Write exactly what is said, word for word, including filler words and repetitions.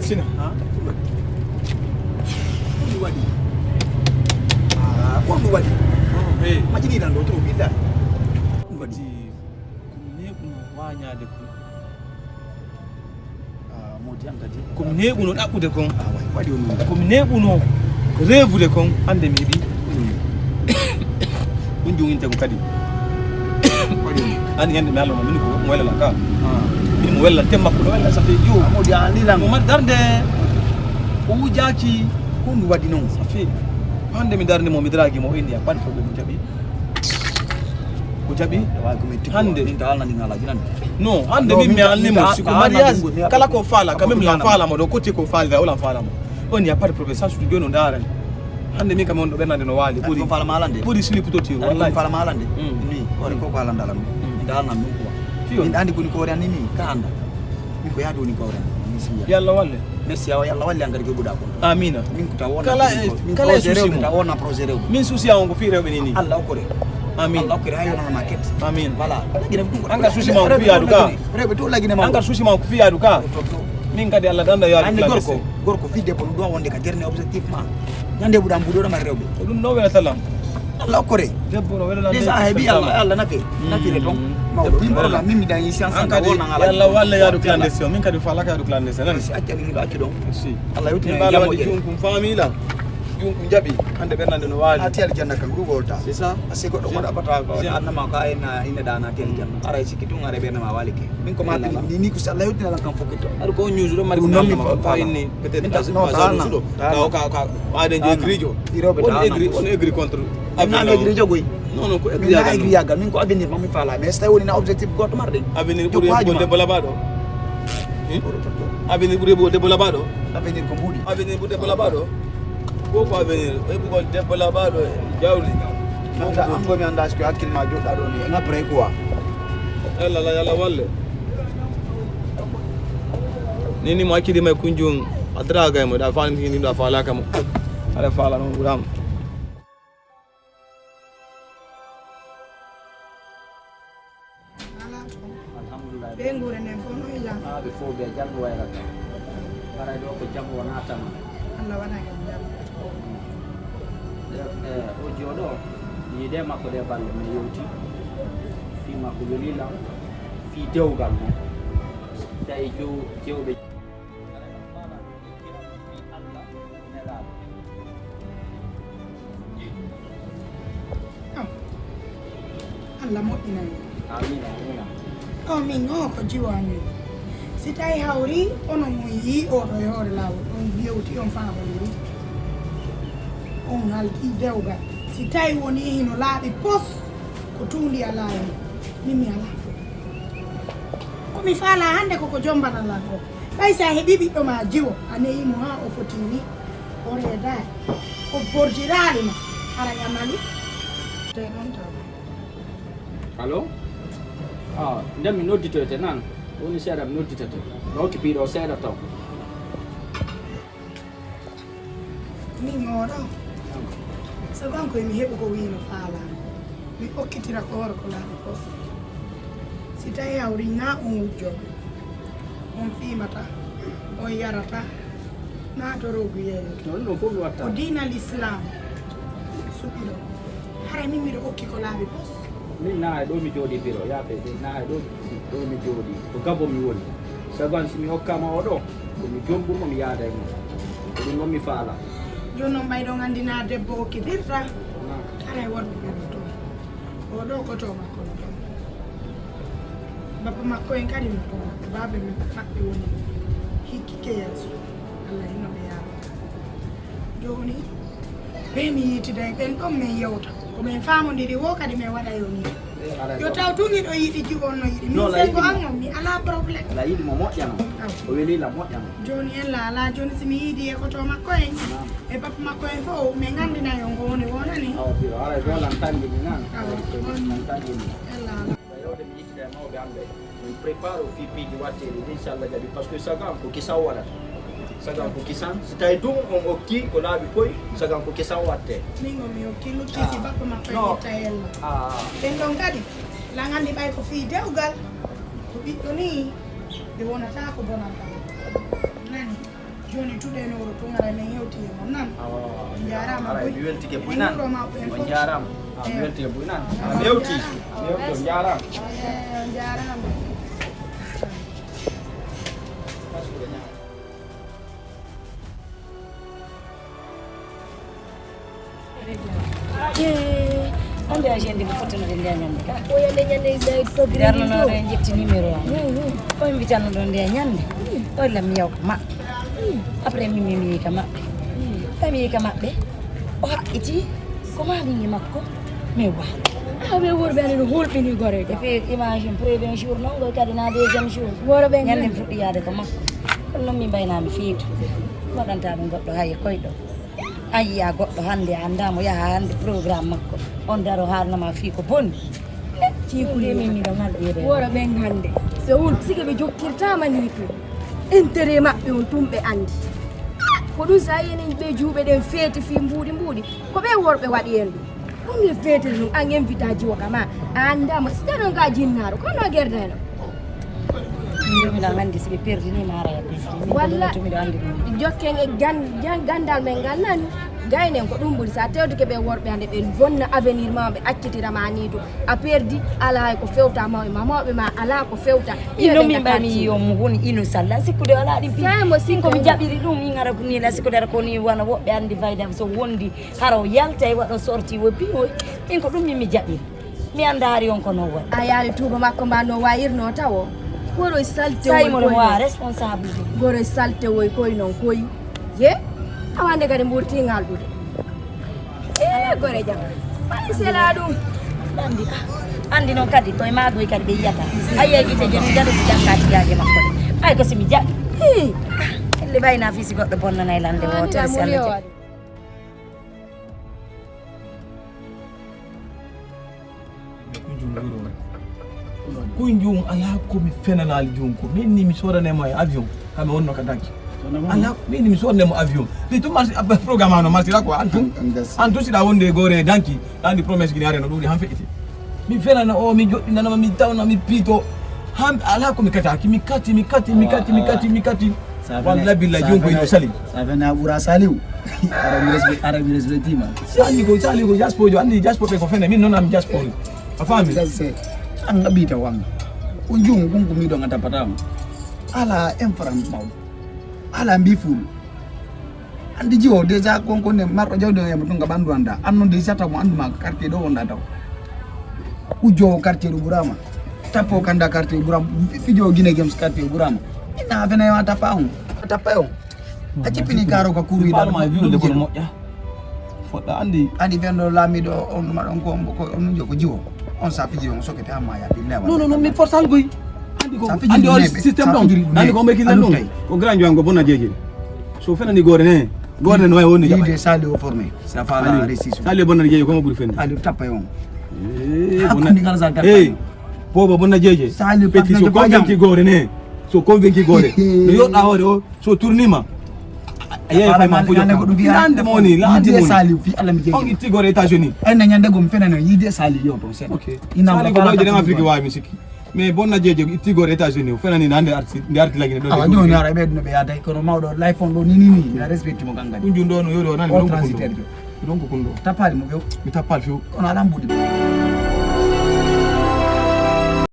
Sina. Ha? Ko ɗum waɗi? Ah, ko ɗum waɗi? Majini ɗan ɗo to, billahi. Ko ɗum waɗi? Ko mi neeɓuno waañaade kon. Ah, moodi an kadi. Ko mi neeɓuno ɗaɓɓude kon. Ah, waɗi, waɗi on non. Ko mi neeɓuno reevude kon, hannde mi heɓi. Ɗum joginte ko kadi. Waɗi on non. An yande mi Allah ma, min ko mo wela ka. Ah. Min mo wela tem makko, mo wela sa fe yo. Ah, moodi an ni lan. Mo ma darde. O wujaaki. Ko ɗum waɗi non? Sa fe. Hannde mi darde mo, mi daraaki mo, o inni a ban ko ɓe mo jaɓi. Ko jaɓi? Hannde. Min ta alnani ngala jinan. Non, hannde min mi alni mo, si ko mariage, kala ko faala, quand même la faala mo, ɗo kotti ko faala, wala faala mo. On, y a pas de problème, ça, surtout jooni o ndaara. Hannde min kam on ɗo ɓernande no waali, ɓuri. Ko faala malande. Ɓuri sili puto tiro, wallahi. Ko faala malande. Mm. Ni, ore ko ko alanda lam. Mm. Min ta alnan ɗum quoi. Fiyo. Min andi koni ko ore anni ni, ka anda. Min ko yaadu woni ko ore anni. Yalla walle. Merci, awa, Yalla walle an kadi ko ɓuɗa kon. Amina. Min ko taw wona kala e, min kala e projet suusi rewɓe, mo taw wona projet rewɓe. Min suusi an on ko fii rewɓe ni ni. Allah okkore. Amin. Allah okkore, hayo na market. Amin. Voilà. Lagine ɗum ko an ka suusi ma on ko fii yaadu ka. Rewɓe to lagine ma. An ka suusi ma on ko fii yaadu ka. To, to. Min kadi Allah danda yaadu. Anni ka gorko, gorko fii debbo ɗum ɗo wonde ka dernier objectif ma. Ñande ɓuɗa mbuɗo ɗo mari rewɓe. Ko ɗum no wela talam. Allah okkore. Debbo no wela. Déjà a heɓi Allah, Allah nafi. Nafire ton. Mawɗo. Min ɓorna, min mi dan ici ensemble. An kadi, Allah walle yaadu clandestin. Min kadi faalaka yaadu clandestin. Nani? Si accani mi ɗo accu ɗon. Si. Allah yewtini en jamo je. Ɗum kum famila. Ɗum kum jaɓi. Hannde ɓernande no waali. A tiyal janna kan ɗum wolta. C'est ça. Parce que goɗɗo goɗɗo ɓata ko annama ko ayna ina ɗa na tiyal janna. Ara sikki tun are ɓernama waali ke. Min ko ma pili ni ni ko si Allah yewtini lan kan fokkito. Ar ko news ɗo mari ko nanama ko fa inni. Peut-être non, ka suuɗo. Ka, ka, ka, waɗen je egri jo. Woni egri, woni egri contre. Avenir egri jogoy. Non, non, ko egri yagal. Egri yagal, min ko avenir mami fala. Mais so tawi woni na objectif goto marɗen. Avenir ɓuri heɓugol debbo labaɗo. Avenir ɓuri heɓugol debbo labaɗo. Avenir ko mbuɗi. Avenir ɓuri debbo labaɗo. Ko ko avenir heɓugol debbo labaɗo e jawdi. Nanta an gomi anda si ko hakkille ma joɗɗa ɗo ni. Ena pré quoi. Yalla la, yalla walle. Nini mo accidi may kunjum. A tara gay mo, da faalani ni, da faalaka mo. Aɗa faala noon ɓuraama. Alhamdulillah. Ɓe nguure nden fof no e jam? Haa ɓe fof ɓe jam no wayrata. Haray ɗo ko jam o naatama. Allah waɗa en jam. E, e, o jooɗo, mi yiide makko ɗe balle, mi yewti. Fii makko weli lan, fii dewgal mo. Tawi jew-, jewɓe Ah, Allah moƴƴina en. Amiin, amiin. O min o ko jiwo amin. Si tawi hawri, ono mum yii oɗo e hoore laawol, on yewti, on faabondiri, on halki dewgal. Si tawi woni hino laaɓi pos, ko tuundi alaa e mum. Min mi alaa. Ko mi faalaa hannde ko ko jombanal lan ko. Ɓay si a heɓii ɓiɗɗo ma jiwo, a neyii mo haa o foti ni, o reedaali, o borjiraali ma, hara a mali? Te ɗon taw. Allo? Ah, nden mi nodditoyte nan. Woni seeɗa mi nodditete. Mi hokki piiɗo o seeɗa taw. Min oɗo, so kanko emi heɓu ko wii no faalaa, mi okkitira ko hoore ko laaɓi fof. Si tawi hawri na on wujjooɓe, on fiimata, on yarata, na to roogu yeeyata. Non, non fof mi watta. Ko diina l'islam suɓi ɗo. Hara min miɗo okki ko laaɓi fof. Min na e ɗo mi jooɗi biro, yaafe, min na e ɗo, ɗo mi jooɗi. Ko Gabon mi woni. Sabu an si mi hokkama oɗo, ko mi jombuɗo, mi yaada e mum. Ko ɗum noon mi faala. Jooni noon ɓay ɗon anndi na debbo okkitirta. Naam. Haray wonɓe ɓe no toon. O ɗo ko to makko no toon. Bappa makko en kadi no toon. Baabe maɓɓe woni hikki ke yeeso. Allah hino ɓe yaafa. Jooni, ɓe mi yiitida e ɓen ɗon min yewta. Ko min faamondiri wo kadi min waɗa yo nii. Yo taw tun hiɗo yiɗi jiwo on no yiɗi. Min senngo an on, mi alaa problème. La yiɗi mo moƴƴano. Aw. O weli la moƴƴano. Jooni en la alaa jooni si mi yiidi e koto makko en. Naam. E bappa makko en fof, min nganndina yo ngo woni wonani. Awa biro, haray ko lan tangi mi nan. Awa. Lan tangi mi. En la alaa. Yewde mi yittida e mawɓe am ɓe. Min prépare o fii piiji watteeɗi, inchallah jaɓi, parce que sagan ko kisan waɗata. Sagan ko kisan, si tawi ɗum on okki ko laaɓi koy, sagan ko kisan watte. Min on mi okki lutti si bappa makko e itta yella. Ah. Ɓen ɗon kadi, lan anndi ɓay ko fii dewgal, ko ɓiɗɗo nii, ɓe wonata ko bonata. Nani? Woni tuɗe nowro tun, aray men hewti e mon nan. On jaaraama. Aray, mi weltike buy nan. On jaaraama. A weltike buy nan. A welti. A welti, on jaaraama. On jaaraama. Ande a jendi ko fottuno de ndeya ñande ka. O yande ñande day to gredi to. Darno no de jetti numéro am. Ko mi tan do ndeya ñande. O la mi yaw ko ma. Après mi mi mi ka ma. Ka mi ka ma be. O ha iti ko ma mi ni makko. Me wa. A be wor be no holbini gore. E pe imagine premier jour non go kadi na deuxième jour. Woro be ñande fuddi yaade ko makko. Ko non mi bayna mi fitu. Wadanta dum goddo hay koy do. A yiya goɗɗo hannde a anndaa mo yaha hannde programme makko on daro haalnama fii ko boni. Ciikude min miɗo ngalɗi reewo. Wora ɓen hannde ɓe won sike ɓe jokkirtama ni tun. Intérêt maɓɓe on tun ɓe anndi. Ko ɗum sa yenen ɓe juuɓe ɗen feeti fii mbuuɗi mbuuɗi ko ɓe worɓe waɗi en ɗum. Ɗum e feetiri ɗum an invita jiwo kama a anndaa mo sika ɗon ka jinnaaro kono a gerdayno. Min miɗo anndi si ɓe perdini ma ara ya perdini. Walla miɗo anndi ɗum. Jokken e gan- gan- ganndal men ngal nani gaynen ko ɗum ɓuri sa tewtuke ɓe worɓe hannde ɓe bonna avenir ma ɓe accitira ma ni to a perdi ala hay ko fewta mawɓe ma mawɓe ma ala ko fewta. Ino min ɓay mi yiyo mo woni ino salla sikkude wala ɗin pi. Sa mo sin ko mi jaɓiri ɗum min ara ko ni la sikkude ara ko ni wona woɓɓe anndi fayda so wondi hara o yalta e waɗa sorti wo pi o min ko ɗum min mi jaɓiri. Mi anndaari on ko noon waɗi. A yaali tuuba makko mba no wayirno tawo. Goroy salte woy koy noon. Goroy salte woy koy noon koy. Ye awande kadi mburti ngalɗude. E gore jam. Ɓay sela ɗum. Andi andi noon kadi koye maagoy kadi ɓe yiyata. A yeeƴite je mi jare si jakkaati yaaje makko de. Ɓay ko si mi jaɓi. Elle ɓayna fii si goɗɗo bonnanay lande wootere si Allah jaɓi. Kuy jum ala ko mi fenanaali jum ko min ni mi soodane mo e avion kami wonno ka danki ala min ni mi soodane mo avion ni to marsi abba programme ano marsi la ko antum antum sida wonde gore danki andi promesse gini are no dudi han fe'iti mi fenana o mi joddinana mi tawna mi pito han ala ko mi kataki mi kati mi kati mi kati mi kati mi kati walla billa jum ko ino sali sa fena bura saliw ara mi respectima sali ko sali ko jaspo jo andi jaspo ko fena min non am jaspo a faami an a ɓiita wanga ko jum ɗum ko miɗo ga tappata on ala infrance mawɗo ala mbi fuuɗo andi jiwo déjà konko nde marɗo jawdi o yamo tunga ɓandu anda an noon déjà taw mo anduma quartier ɗo wonda taw ujjowo quartier ɗo ɓurama tappo kanda quartier ɓurama fijowo guine gems quartier ɓurama ina fenayma tappa on tappa on a jippini karo ka kuruɗaɗoma e wiwde kono moƴƴa foɗɗa andi andi fenɗo laamiɗo on ɗuma ɗon ko ko on jo ko jiwo on sa fiji on sokete hamma ya billa non non mi forsan goy andi ko andi on système ɗon andi ko meki lan ɗon ko grand joan ko bonna jeje so fenani gore ne gore ne no wawi woni jaɓa sali o formé sa fala réussir sali bonna jeje ko mo ɓuri fende ali tappa on hakkundi kala sa tappa booba bonna jeje sali petit so convaincu gore ne so convaincu gore no yoɗɗa hoore o so tournima a yeeyi fay ma fujo ande mo woni laande mo sali fi allah mi jeje on itti gore états unis en na ñande gom fenano yide sali yo to sen ok ina sali ko bawje dem afrique wawi mi sikki mais bonna jeje itti gore états unis o fenani na nde arti nde arti lagine ɗo awa joni ara ɓe ɗum ɓe yaday kono mawɗo life on ɗo ni ni ni na respecti mo gangadi ɗum jun ɗo no yori o nani o transitaire jo donc ko ɗum ɗo tappali mo ɓew mi tappal few kono ala mbuɗi